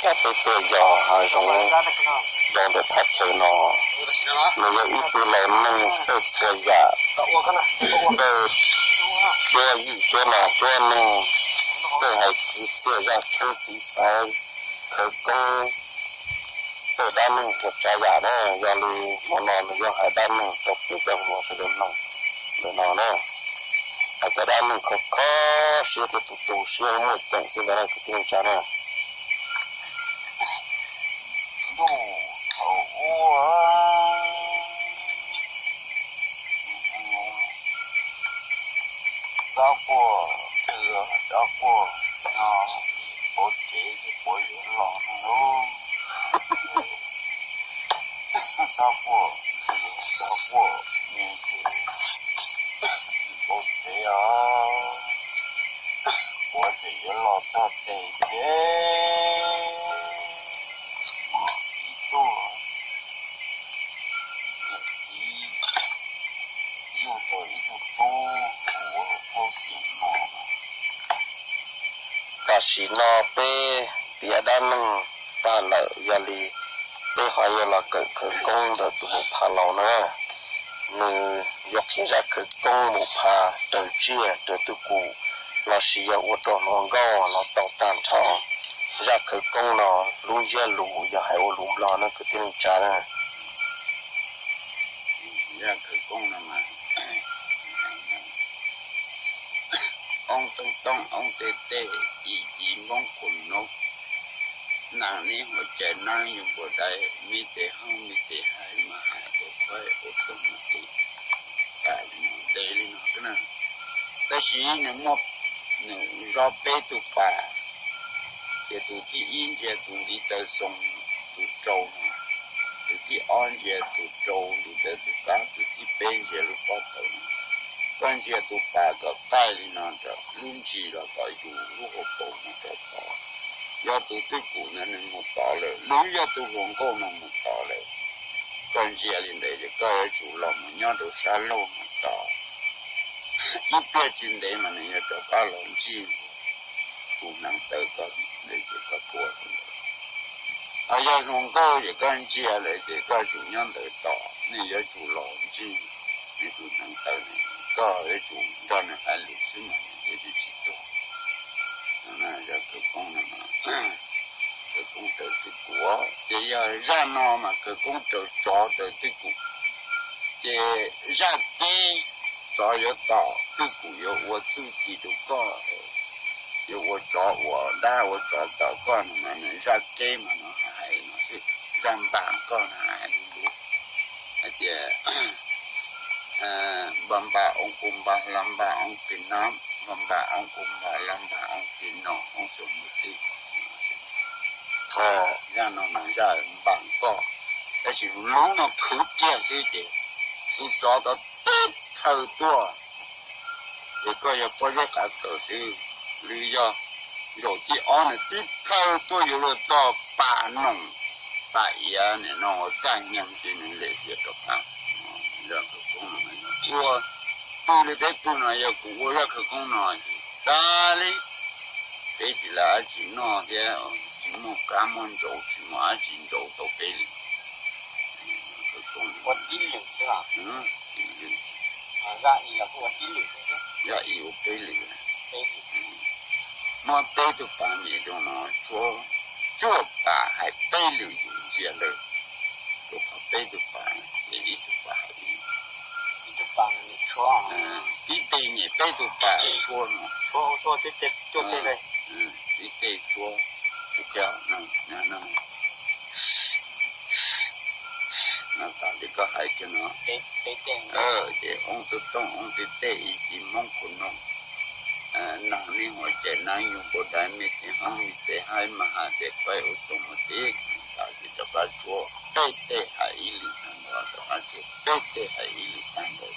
Peb tuaj yos hav zoov rau ntawm thaj chaw no, nws yog ib tug laus neeg txawj txhua yam, txawj cuab yim cuab no cuab neeg, txawj hais kwv txhiaj zaj tshoob txiv xaiv khawv koob, txawj dab neeg txhua tsav yam na. Yog li hmo no nws yuav hais dab neeg rau peb cov hluas sawv daws mloog ntawm no na. Hais cov dab neeg kho kho siab thiab tu tu siab muaj ceem xwb ntawd na kwv tij neej tsa na. Ntuj thaum ub, Xab Quaj twb rov quaj no, pauv tsev ces puav yuav los no lauj. Xab Quaj, Xab Quaj, pauv tsev os, puav tseem yuav los txog tes ces ib tuaj, niam txiv yug tau ib tug tub hu ua Pub Xim no. Tam sim no peb piav dab neeg tag lawm, yog li peb ho yuav los kawm khawv koob ntawm tus Mus Pha laus na. Nws yuav qhia zaj khawv koob Mus Pha raws tsiaj raws twj kum, lossis yog ua rau hluas nkauj los tau tag nrho. Zaj khawv koob no lub ntsiab lus yog hais ua lus Nplog na kwv tij neej tsa na. Zaj khawv koob no mas, oob toob toob oob tej tej, ib ci npoob qus noob, nas neb huav cais neeb yug npua dais, me tes hoob me tes hais mas has tes khuaib ua xoo mus tis. Ntev li no xwb na. Tab sis nws muaj, nws zov peb tug pas, ces tus thib ib ntsia tus ntiv taw xoo, tus rau no, tus thib ob ntsia tus rau ntiv taw tus qab, tus thib peb ntsia lub pob tau no. Koj ntsia tus pas kom taij li no rau lub ntsis los tom yus lub hauv paus mus rau tod. Yog tus twj kum ntawd nws mus tod lawm, nws yog tus hluas nkauj no mus tod lawm. Koj ntsia li ntawd ces koj yuav tsum los mus nyob rau sab laug mus tod. Ib pliag tsis ntev mas nws yuav rov qab los ntsib tus hneev taw koj ntawd ces koj tua ntawd. Ho yog hluas nkauj ces koj ntsia lawm ces koj tsum nyob ntawd tos, nws yuav tsum los ntsib nws tus hneev taw, koj yuav tsum nrog nws hais lus xwb mas nws thiaj li tsis tuag. Zaj khawv koob no, khawv koob raws twj kum, ces yog zaj no mas khawv koob raws tsov raws twj kum. Ces zaj keb, tsov yuav tom twj kum yuav ua txuj ci rau koj, yuav ua tsov ua dab ua tsov tom koj no mas nws zaj keb mas no hais no xwb. Zaj npam koj no hais li lus hais tias, npa npa oo ku npa hla npa oo pis na, npa npa oo ku npa hla npa oo pis no oo xoo mus tis. Zaj no mas zaj npam koj, tab sis lub no khwv kiag xwb ces tus tsov tau tib plhaw tuaj, ces koj yog pob zeb qav kawm xwb, lwm yog zaum thib ob nws tib plhaw tuaj yuav luag txog pas noom, pas iav nim no ua txaj nyeeg ces nws lem hiav rov qab. Ua pw li peb pw no yog kuv ua zaj khawv koob no, tag li, peb tsis lawv dab tsi noj thiab, tsis muaj kab muaj ntsauv tsis muaj dab tsi ntsauv tau peb li. Ua tib lwm xwb los? Zaj ib los kuj ua tib lwm xwb. Zaj ib ua peb lwm. Muab peb tug pas nyem rau no, tshuab cuaj pas hais peb lwm yus ntsia lawm. Rau qhov peb tug pas ces ib tug pas hais ib, ib tug pas, tib teg nyem peb tug pas tshuab no, tib teg tshuab, no tas li koj hais kiag no, ces oob tub tooj oob tib teg ib ci moob qhov no, nas neb huav cais nab yug npua dais me tes hoob me tes haib mas has tes qaib ua xoo mus tis, tas li rov qab tshuab peb teg hais ib lwm tag nrho, rov qab tshuab peb teg hais ib lwm tag nrho.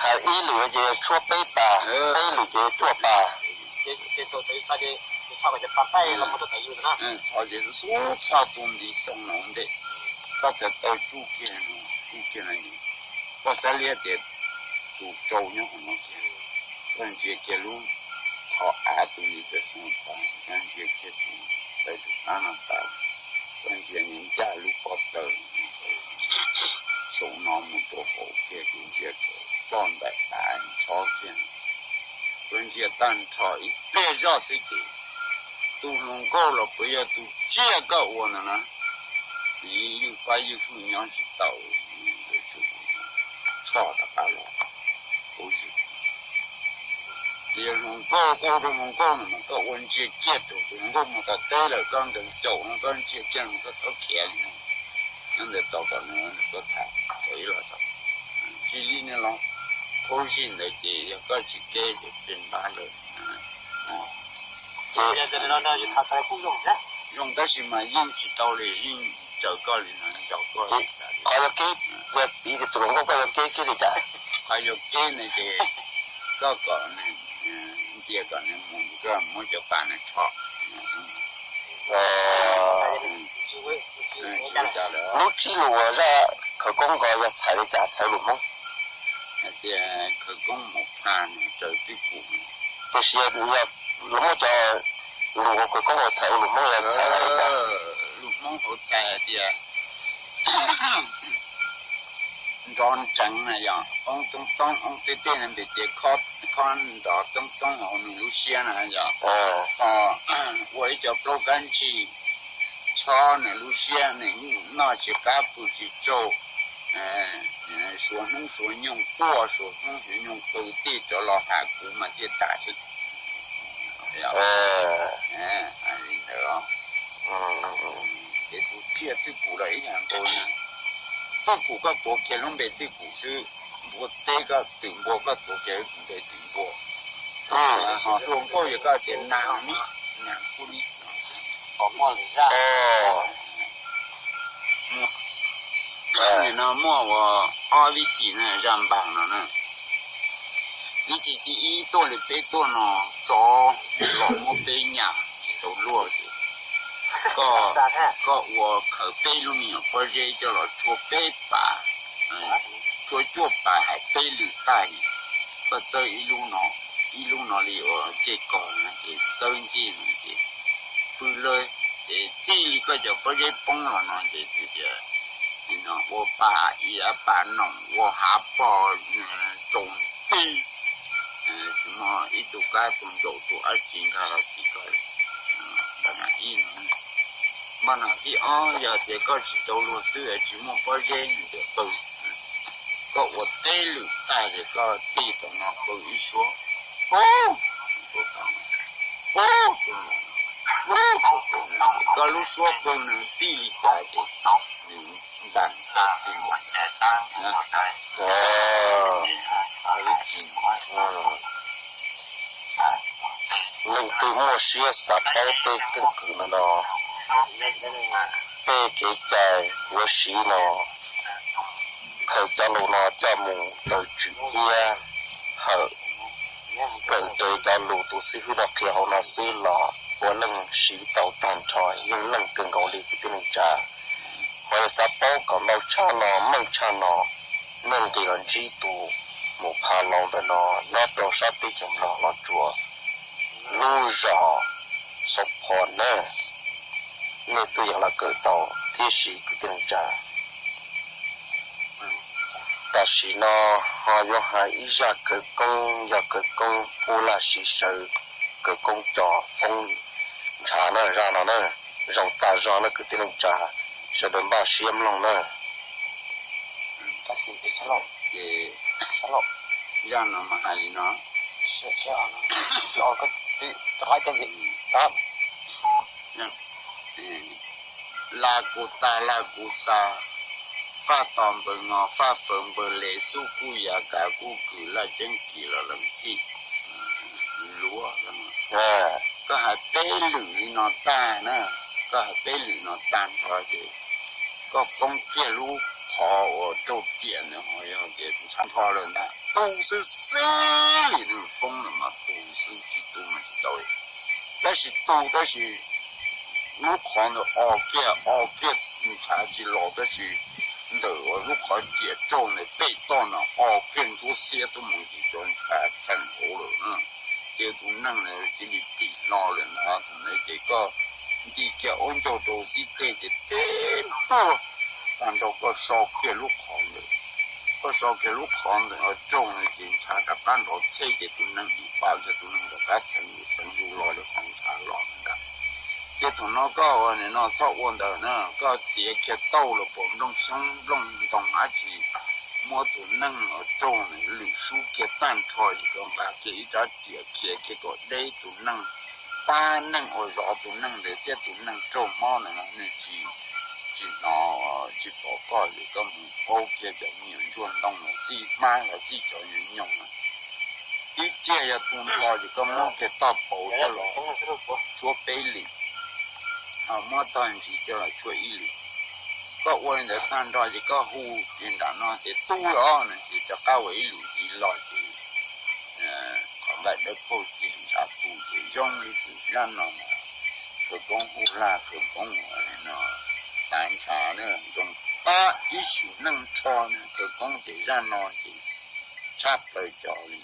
Hais ib lwm ces tshuab peb pas, peb lwm ces cuaj pas. Txhos ces xub txhos tus ntiv xoo no ua ntej, koj txawm taw tsuj kiag no, tsuj kiag no, koj xav liab tias tus rau nyob qhov no kiag, koj ntsia kiag lub qho Av tus li cov xyoo tas, koj ntsia kiag tus, tus qab no tas, koj ntsia ncaj lub pob taws, saum no mus rau hauv kiag, koj ntsia rau ploj ntais av ntshob kiag, koj ntsia tag nrho ib pliag zoj xwb ces tus hluas nkauj los puas yog tus tsiaj koj ua no na, ywj pab ywj hwj nyob tsis tau, tshoj rov qab los. Ces yog hluas nkauj, koj ua rau hluas nkauj no mas koj ua ntsia kiag rau tus hluas nkauj mus tom teb lawm, koj nkees caum no koj ntsia kiag no koj txhob khiav li no, nyob ntawd tos kom nws, koj tham tau ib los tau. Tsis li no los khaub zig ntawd ces yog koj tsis keb ces pem npab lawm. Ces zoo tab sis mas yeej tsis tau li, yeej raws koj li no, nco koj li. Qhov yuav keb, yog piv tias tus hluas nkauj koj yuav keb kiag li cas? Qhov yuav keb ntawd ces koj kom nws, ntxias kom nws mus, koj muab cov pas nws rho. Lub tsib lus uas zaj khawv koob ko yog txhais li cas, txhais lus Hmoob? Hais tias khawv koob mus pha nws raws twj kum. Tiam sis yog luag muab cov lus hauv khawv koob uas txhais ua lus Hmoob yog txhais li cas? Lus Hmoob hauv txhais hais tias nrov nreev na yog oob toob toob, oob tej tej no npis tias khob nrov toob toob hauv nws lub siab na yog, ho ua ib co plaub kab ntsig chob nws lub siab, nws noj tsis qab pw tsis tsaug, suav hnub suav nyoog quaj, suav hnub suav nyoog qw, tij rov los has kuv mas thiaj tas xwb. Li ntawd, ces tus tsiaj twj kum los ib yam nkaus na. Twj kum koj tuav kiag lub npe twj kum xwb, npua teb koj twm npua koj tuav kiag lub npe twm npua. Ho hluas nkauj yog koj tias nag ni, nag kuj ni. Nim no muaj ua ob vib thim na, zaj npas no na. Vib thim thib ib tuaj li peb tuaj no, tsov los muab peb nyas tsis tau luaj ces koj ua khawv peb lub me nyuam pob zeb coj los tshuab peb pas, tshuab cuaj pas hais peb lwm tag, koj txawb ib lub no, ib lub no li ua cej kog no ces txawb ncej no ces pw lawm, ces txij li koj cov pob zeb poob los no ces tias ua pas iav pas noom, ua hav pog tsaus nti, tsis muaj ib tug kab tug ntsaum tug dab tsi nkag los tim koj. Npaj no ib no, npaj no thib ob yog tias koj tsis tau luag xwb es tsis muaj pob zeb tias pw, koj ua peb lwm tag ces koj tig tom no pw ib suab. Koj lub suab pw nws txij li cas ces nws npaj txij li. Leej twg muaj siab xav paub tej keeb kwm no no, tej kev cai yuav siv no, khaws cov lus no coj mus raws tswv iab hawm, kawm raws cov lus tus xib hwb no qhia hauv no xwb los puav leej siv tau tag nrho, yeej leej kawg nkaus li kwv tij neej tsa. Ho yog xav paub kom ntau tshaj no meej tshaj no, nej nqis los ntsib tus mus pha laus ntawm no nyob rau sab teb chaws Nplog Los Tsuas lub zos Xov Phos na, nej tuaj yeem los kawm tau thiab siv kwv tij neej tsa. Tam sim no ho yuav hais ib zaj khawv koob, yog khawv koob puj laj siv sawv, khawv koob cov foob ntshav na, zaj no na, zoo tas zog na kwv tij neej tsa, sawv daws npaj siab mloog na. Zaj no mas hais li no: Laj kuj tag laj kuj xa, faj tos npawg ngos faj fawv npawg les, xub kuj yav kav kuj kws, laj ceeb kis los lees txhij luav. Koj hais peb lwm li no tag na, koj hais peb lwm no tag nrho ces koj foob kiag lub qhov uas raug riam ntawd ho yog tias ntshav nrho lawm ntag, tu xwb xwb li, nws foob ntawd mas tu xwb, tsis tu mas tsis tau li. Tab sis tu tab sis lub qhov ntawd o kiag o kiag, ntshav tsis los tab sis ntawm lub qhov riam raug ntawd pem toj no o kiag ntsuab xiab tuaj mus ces cov ntshav txheem hauv lawm na. Ces tus neeg ntawd cia li tim hlo lawm no, tus ntawd ces koj nti kiag ua ncauj rau xib teg ces tib npuaj tag nrho, koj so kiag lub qhov ntawd, koj so kiag lub qhov ntawd raug na ces ntshav rov qab nrov txhej ces tus neeg ib pa kiag tus neeg rov qab xeev xeev zus los li qhov ntshav los ntag. Ces thaum no koj ua nim no txhob ua ntawd na, koj txiav kiag tauj los puas nplooj xyoob nplooj ntoo dab tsi, muab tus neeg uas raug na lwm sub kiag tag nrho ces koj nqa kiag ib rab riam khiav kiag kom deb tus neeg, pab neeg uas zov tus neeg ntawd thiab tus neeg raug mob ntawd no nws tsis, tsis hnov, tsis pom koj ces koj mus paub kiag cov me nyuam ntsuag ntoo los xij hmab los xij cov nyuag nyoos, ib riag yog tu nrho ces koj muab kiag tog pauv coj los tshuab peb lwm, ho muab tog ntsis coj los tshuab ib lwm. Koj ua li ntawd tag nrho ces koj hu ces nram no ces tub los no ces rov qab ua ib lwm ntxiv los ces qhov nqaij dawb paug ces ntshav tu ces zoo li xwb. Zaj no mas khawv koob hu laj khawv koob no, tav ntshav zoo pab ib sim neej nrho no, khawv koob ces zaj no ces tshaj plaws cov li.